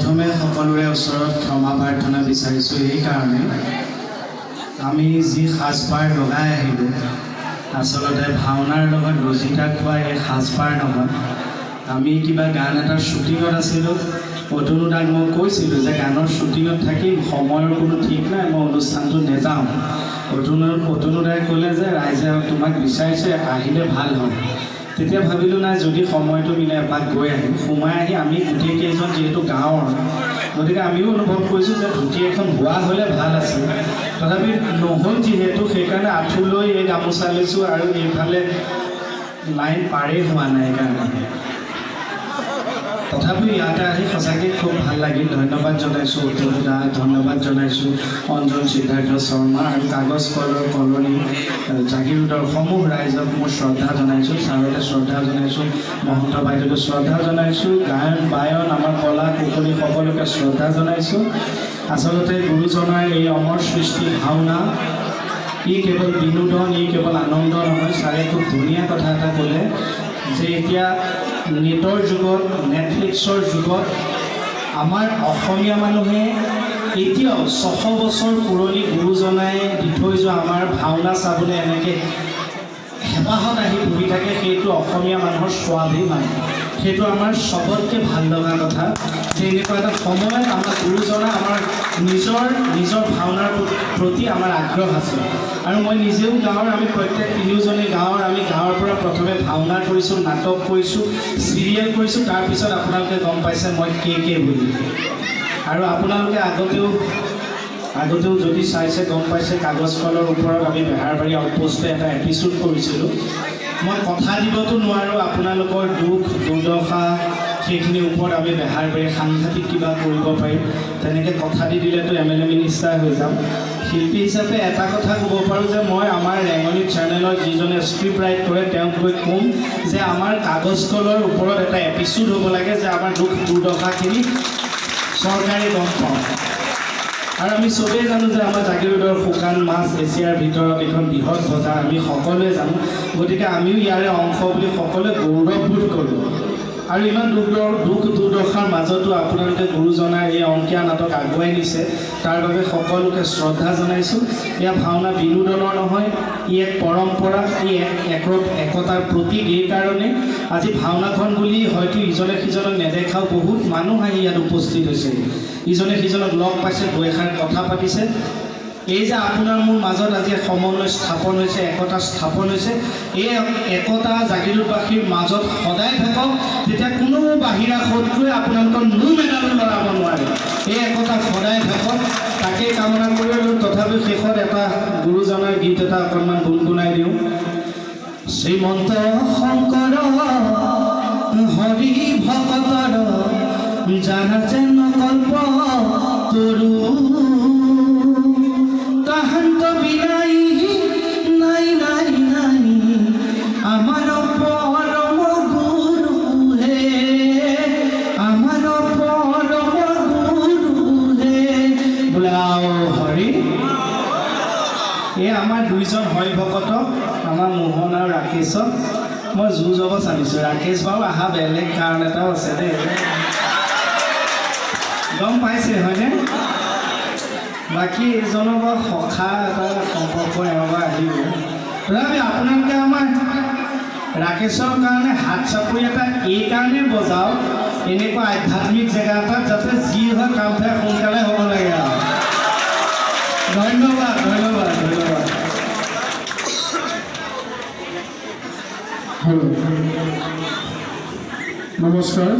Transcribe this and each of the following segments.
প্ৰথমে সকলোৰে ওচৰত ক্ষমা প্ৰাৰ্থনা বিচাৰিছোঁ। এইকাৰণে আমি যি সাজপাৰ লগাই আহিলোঁ, আচলতে ভাওনাৰ লগত ৰজিতা খোৱা এই সাজপাৰ নহয়। আমি কিবা গান এটাৰ শ্বুটিঙত আছিলোঁ। অতনু দাক মই কৈছিলোঁ যে গানৰ শ্বুটিঙত থাকিম, সময়ৰ কোনো ঠিক নাই, মই অনুষ্ঠানটো নেযাওঁ। অতনু দাই ক'লে যে ৰাইজে তোমাক বিচাৰিছে, আহিলে ভাল হয়। তেতিয়া ভাবিলোঁ নাই, যদি সময়টো মিলে এপাক গৈ আহিম। সোমাই আহি আমি গোটেইকেইজন যিহেতু গাঁৱৰ, গতিকে আমিও অনুভৱ কৰিছোঁ যে ধুতি এখন হোৱা হ'লে ভাল আছিল। তথাপি নহ'ল যিহেতু, সেইকাৰণে আঁঠু লৈ এই গামোচা লৈছোঁ আৰু এইফালে লাইন পাৰেই হোৱা নাই সেইকাৰণে। তথাপিও ইয়াতে আহি সঁচাকৈ খুব ভাল লাগিল। ধন্যবাদ জনাইছোঁ অতনু দা, ধন্যবাদ জনাইছোঁ অঞ্জন সিদ্ধাৰ্থ শৰ্মা আৰু কাগজ কলৰ কলনী জাগিৰোডৰ সমূহ ৰাইজক মোৰ শ্ৰদ্ধা জনাইছোঁ। ছাৰলৈ শ্ৰদ্ধা জনাইছোঁ, মহন্ত বাইদেউলৈ শ্ৰদ্ধা জনাইছোঁ, গায়ন বায়ন আমাৰ কলা কুশলী সকলোকে শ্ৰদ্ধা জনাইছোঁ। আচলতে গুৰুজনাৰ এই অমৰ সৃষ্টি ভাওনা, ই কেৱল বিনোদন, ই কেৱল আনন্দ নহয়। ছাৰে খুব ধুনীয়া কথা এটা ক'লে যে এতিয়া নেটৰ যুগত, নেটফ্লিক্সৰ যুগত আমাৰ অসমীয়া মানুহে এতিয়াও 600 বছৰ পুৰণি গুৰুজনাই দি থৈ যোৱা আমাৰ ভাওনা চাবলৈ এনেকৈ হেঁপাহত আহি বহি থাকে। সেইটো অসমীয়া মানুহৰ স্বাভিমান, সেইটো আমাৰ চবতকৈ ভাল লগা কথা যে এনেকুৱা এটা সময়ত আমাৰ গুৰুজনা আমাৰ নিজৰ নিজৰ ভাওনাৰ প্ৰতি আমাৰ আগ্ৰহ আছে। আৰু মই নিজেও গাঁৱৰ, আমি প্ৰত্যেক তিনিওজনেই গাঁৱৰ, আমি গাঁৱৰ পৰা প্ৰথমে ভাওনা কৰিছোঁ, নাটক কৰিছোঁ, চিৰিয়েল কৰিছোঁ, তাৰপিছত আপোনালোকে গম পাইছে মই কে কে বুলি। আৰু আপোনালোকে আগতেও যদি চাইছে গম পাইছে, কাগজ কলৰ ওপৰত আমি বেহাৰবাৰী আউটপোষ্টে এটা এপিছ'ড কৰিছিলোঁ। মই কথা দিবতো নোৱাৰোঁ, আপোনালোকৰ দুখ দুৰ্দশা সেইখিনিৰ ওপৰত আমি বেহাৰবাৰী সাংঘাতিক কিবা কৰিব পাৰিম, তেনেকৈ কথা দি দিলেতো এম এল এ মিনিষ্টাৰ হৈ যাম। শিল্পী হিচাপে এটা কথা ক'ব পাৰোঁ যে মই আমাৰ ৰেঙনি চেনেলৰ যিজনে স্ক্ৰিপ্ট ৰাইট কৰে তেওঁক গৈ ক'ম যে আমাৰ কাগজ কলৰ ওপৰত এটা এপিছ'ড হ'ব লাগে, যে আমাৰ দুখ দুৰ্দশাখিনি চৰকাৰে গম পাওঁ। আৰু আমি চবেই জানো যে আমাৰ জাগিৰোডৰ শুকান মাছ এছিয়াৰ ভিতৰত এইখন বৃহৎ বজাৰ, আমি সকলোৱে জানো। গতিকে আমিও ইয়াৰে অংশ বুলি সকলোৱে গৌৰৱবোধ কৰোঁ। আৰু ইমান দুখ দুৰ্দশাৰ মাজতো আপোনালোকে গুৰুজনাৰ এই অংকীয়া নাটক আগুৱাই নিছে, তাৰ বাবে সকলোকে শ্ৰদ্ধা জনাইছোঁ। এয়া ভাওনা বিনোদনৰ নহয়, ই এক পৰম্পৰা, ই এক একতাৰ প্ৰতীক। এইকাৰণে আজি ভাওনাখন বুলি হয়তো ইজনে সিজনক নেদেখাও বহুত মানুহ আহি ইয়াত উপস্থিত হৈছে, ইজনে সিজনক লগ পাইছে, দুই এষাৰ কথা পাতিছে। এই যে আপোনাৰ মোৰ মাজত আজি সমন্বয় স্থাপন হৈছে, একতা স্থাপন হৈছে, এই একতা জাগিৰোডবাসীৰ মাজত সদায় থাকক, তেতিয়া কোনো বাহিৰা শত্ৰুৱে আপোনালোকৰ নোম এডালো লৰাব নোৱাৰে। এই একতা সদায় থাকক, তাকেই কামনা কৰি আৰু তথাপি শেষত এটা গুৰুজনাৰ গীত এটা অকণমান গুণগুণাই দিওঁ। শ্ৰীমন্ত শংকৰ হৰি ভকতৰ জানা যেন কল্প তৰু, তাহান্ত বিনাই নাই নাই নাই আমাৰ পৰম গুৰু হে, আমাৰ পৰম গুৰু হে। বোলে আও হৰি। এই আমাৰ দুইজন হৰি ভকতক, আমাৰ মোহন আৰু ৰাকেশক মই জোৰ জব আনিছোঁ। ৰাকেশ বাৰু অহা বেলেগ কাৰণ এটাও আছে দেই, গম পাইছে হয়নে? বাকী এইজনৰ বাৰু সখা এটা সম্পৰ্ক এওঁৰ আহিব। তথাপি আপোনালোকে আমাৰ ৰাকেশৰ কাৰণে হাত চাপৰি এটা এইকাৰণেই বজাওক, এনেকুৱা আধ্যাত্মিক জেগা এটাত যাতে যি হয় কাম ঠাই সোনকালে হ'ব লাগে আৰু। ধন্যবাদ, ধন্যবাদ, ধন্যবাদ। হেল্ল', নমস্কাৰ।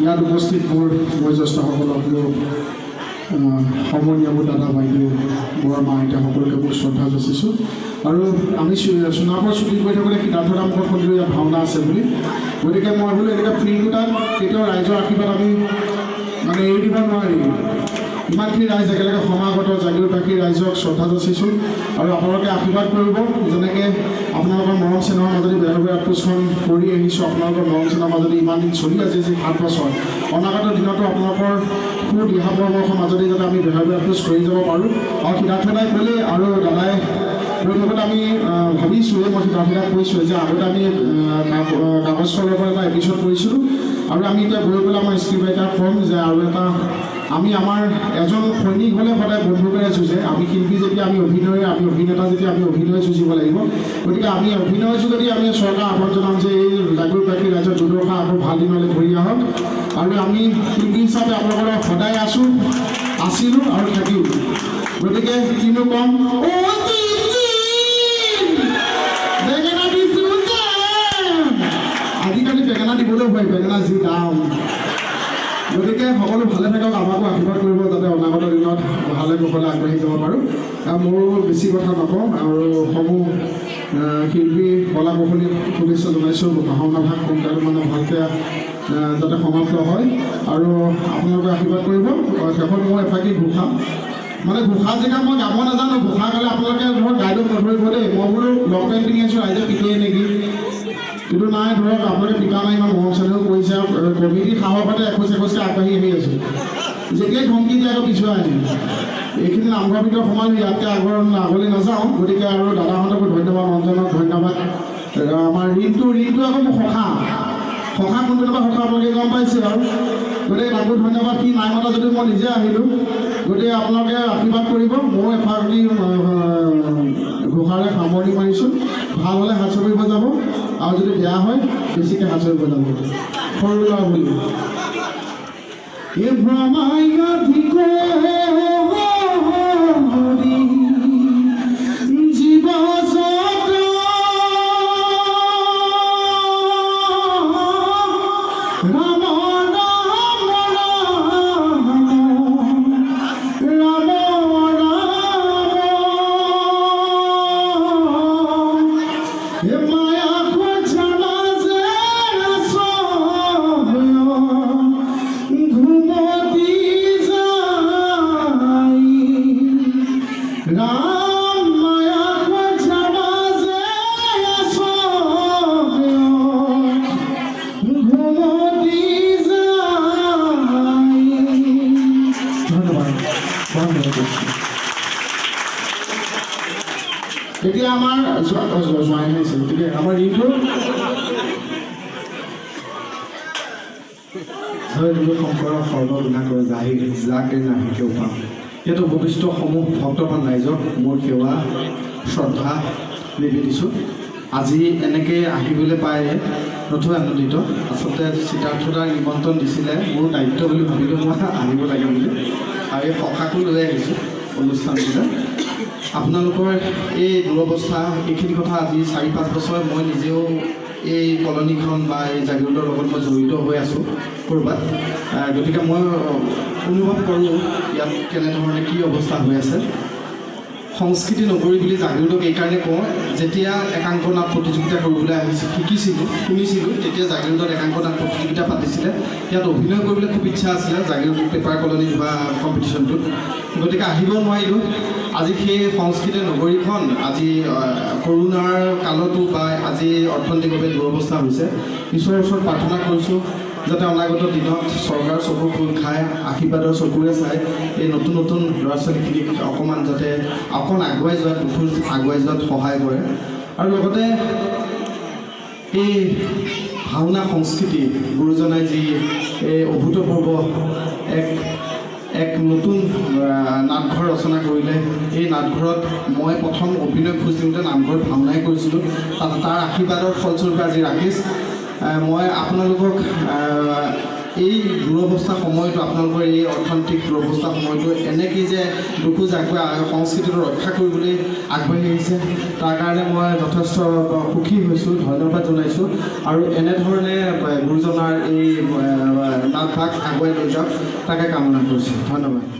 ইয়াত উপস্থিত মোৰ বয়োজ্যেষ্ঠসকলক, মোৰ সমনীয়া, মোৰ দাদা বাইদেউ, বৰমা আইতা সকলোকে মোৰ শ্ৰদ্ধা যাচিছোঁ। আৰু আমি সোণাপুৰত শ্বুটিং কৰি থাকোঁতে সিদ্ধাৰ্থ নামঘৰত শুনিলোঁ ইয়াত ভাওনা আছে বুলি, গতিকে মই বোলো এনেকৈ ফিল্ডকেইটাত কেতিয়াও ৰাইজৰ আশীৰ্বাদ আমি মানে এৰি দিব নোৱাৰি। ইমানখিনি ৰাইজ একেলগে সমাগত, জাগিৰোডবাসী ৰাইজক শ্ৰদ্ধা যাচিছোঁ আৰু আপোনালোকে আশীৰ্বাদ কৰিব। যেনেকৈ আপোনালোকৰ মৰম চেনেহৰ মাজেদি বেহাৰবাৰী আউটপোষ্টখন কৰি আহিছোঁ, আপোনালোকৰ মৰম চেনেহৰ মাজেদি ইমান দিন চলি আছে যি 7 বছৰ, অনাগত দিনতো আপোনালোকৰ সু দিহা পৰামৰ্শৰ মাজেদি যাতে আমি বেহাৰবাৰী আউটপোষ্ট কৰি যাব পাৰোঁ। আৰু সিদ্ধাৰ্থ দাই ক'লেই আৰু দাদাই গৈ থাকোঁতে আমি ভাবিছোঁৱে, মই সিদ্ধাৰ্থদাক কৈছোঁৱে যে আগতে আমি কাগজ কলৰ পৰা এটা এপিছ'ড কৰিছিলোঁ আৰু আমি এতিয়া গৈ পেলাই আমাৰ স্ক্ৰিপ্ট ৰাইটাৰক ক'ম যে আৰু এটা আমি আমাৰ এজন সৈনিক হ'লে সদায় বন্ধুকেৰে যুঁজে, আমি শিল্পী যেতিয়া আমি অভিনয়, আমি অভিনেতা যেতিয়া আমি অভিনয় যুঁজিব লাগিব। গতিকে আমি অভিনয়ৰ যোগেদি আমি চৰকাৰক আহ্বান জনাম যে এই জাগিৰোডবাসী ৰাইজৰ দুৰ্দশা আকৌ ভাল দিনলৈ ঘূৰি আহক। আৰু আমি শিল্পী হিচাপে আপোনালোকৰ লগত সদায় আছোঁ, আছিলোঁ আৰু থাকিম। গতিকে কিনো ক'ম, বেঙেনা দিছোঁ। আজিকালি বেঙেনা দিবলৈও ভয়, বেঙেনা যি দাম। গতিকে সকলো ভালে থাকক, আমাকো আশীৰ্বাদ কৰিব যাতে অনাগত দিনত ভালে কুশলে আগবাঢ়ি যাব পাৰোঁ। মোৰো বেছি কথা নকওঁ আৰু সমূহ শিল্পী কলা কুশলীক শুভেচ্ছা জনাইছোঁ। ভাওনা ভাগ সোনকালে মানে ভালকৈ যাতে সমাপ্ত হয় আৰু আপোনালোকে আশীৰ্বাদ কৰিব। শেষত মই এফাকি ঘোষা, মানে ঘোষা জেগা মই গাব নাজানো, ঘোষা গালে আপোনালোকে ধৰক গাইডক নধৰিব দেই। মই বোলো লং পেণ্ট পিন্ধি আছোঁ, ৰাইজে পিটেই নেকি, কিন্তু নাই, ধৰক আপোনালোকে পিতা নাই, ইমান মৰম চেনেহো কৰিছে আৰু কমিটিৰ সাহসতে এখোজ এখোজকৈ আগবাঢ়ি আহি আছোঁ। যেতিয়াই ধমকি দিয়ে আকৌ পিছুৱাই আহিম। এইখিনি নামঘৰৰ ভিতৰত সোমালোঁ, ইয়াতকৈ আগলৈ নাযাওঁ। গতিকে আৰু দাদাহঁতকো ধন্যবাদ, অঞ্জনক ধন্যবাদ। আমাৰ ৰিণ্টু, ৰিণ্টু আকৌ মোৰ সখা, সখা কোনটো বা সখা আপোনালোকে গম পাইছে আৰু। গতিকে তাকো ধন্যবাদ, সি নাই মতা যদিও মই নিজে আহিলোঁ। গতিকে আপোনালোকে আশীৰ্বাদ কৰিব। ময়ো এফাকি ঘোষাৰে সামৰণি মাৰিছোঁ। ভাল হ'লে হাত চাপৰি বজাব আৰু যদি বেয়া হয় বেছিকৈ হাত চাপৰি বজাব, সৰু ল'ৰা বুলি। এ ভ্ৰমায়াধিক জীৱ ৰাম ৰাম ৰাম ৰাম ৰাম, হে মায়া খোঁজা মাজে ঘুমতি যাই, ৰাম মায়া খোঁজা মাজে ঘুমতি যাই। ধন্যবাদ। এতিয়া আমাৰ জোঁৱাই আহিছে, গতিকে আমাৰ ৰিংটো জয় গুৰু শংকৰ সৰ্বগুণা কৰে জাহি যাকে নাহি কেউ পাম। ইয়াত উপবিষ্ট সমূহ ভক্তবান ৰাইজক মোৰ সেৱা শ্ৰদ্ধা নিবেদিছোঁ। আজি এনেকৈ আহিবলৈ পাই নথৈ আনন্দিত। আচলতে সিদ্ধাৰ্থদাৰ নিমন্ত্ৰণ দিছিলে, মোৰ দায়িত্ব বুলি ভাবিলোঁ মই আহিব লাগে বুলি, আৰু এই সখাকো লৈ আহিছোঁ অনুষ্ঠানটোলৈ। আপোনালোকৰ এই দুৰৱস্থা, এইখিনি কথা আজি 4-5 বছৰ মই নিজেও এই কলনীখন বা এই জাগিৰোডৰ লগত মই জড়িত হৈ আছোঁ ক'ৰবাত। গতিকে মই অনুভৱ কৰোঁ ইয়াত কেনেধৰণে কি অৱস্থা হৈ আছে। সংস্কৃতি নগৰী বুলি জাগিৰোডক এইকাৰণে কওঁ, যেতিয়া একাংক নাট প্ৰতিযোগিতা কৰিবলৈ আহিছিল, শিকিছিলোঁ, শুনিছিলোঁ, তেতিয়া জাগিৰোডত একাংক নাট প্ৰতিযোগিতা পাতিছিলে। ইয়াত অভিনয় কৰিবলৈ খুব ইচ্ছা আছিলে জাগিৰোড পেপাৰ কলনীত হোৱা কম্পিটিশ্যনটোত, গতিকে আহিব নোৱাৰিলোঁ। আজি সেই সংস্কৃতি নগৰীখন আজি কৰোণাৰ কালতো বা আজি অৰ্থনৈতিকভাৱে দুৰৱস্থা হৈছে। ঈশ্বৰৰ ওচৰত প্ৰাৰ্থনা কৰিছোঁ যাতে অনাগত দিনত চৰকাৰৰ চকু খোল খায়, আশীৰ্বাদৰ চকুৰে চাই এই নতুন নতুন ল'ৰা ছোৱালীখিনিক অকণমান যাতে অকণ আগুৱাই যোৱাত, দুখোজ আগুৱাই যোৱাত সহায় কৰে। আৰু লগতে এই ভাওনা সংস্কৃতি গুৰুজনাই যি এই অভূতপূৰ্ব এক এক নতুন নাটঘৰ ৰচনা কৰিলে, এই নাটঘৰত মই প্ৰথম অভিনয় খোজ দিওঁতে নামঘৰত ভাওনাই কৰিছিলোঁ। তাৰ আশীৰ্বাদৰ ফলস্বৰূপে আজি ৰাকেশ, মই আপোনালোকক এই দুৰৱস্থা সময়তো, আপোনালোকৰ এই অৰ্থনৈতিক দুৰৱস্থা সময়তো এনেকৈ যে দুখোজ আগুৱাই সংস্কৃতিটো ৰক্ষা কৰিবলৈ আগবাঢ়ি আহিছে, তাৰ কাৰণে মই যথেষ্ট সুখী হৈছোঁ, ধন্যবাদ জনাইছোঁ। আৰু এনেধৰণে গুৰুজনাৰ এই নাটভাগ আগুৱাই লৈ যাওক তাকে কামনা কৰিছোঁ। ধন্যবাদ।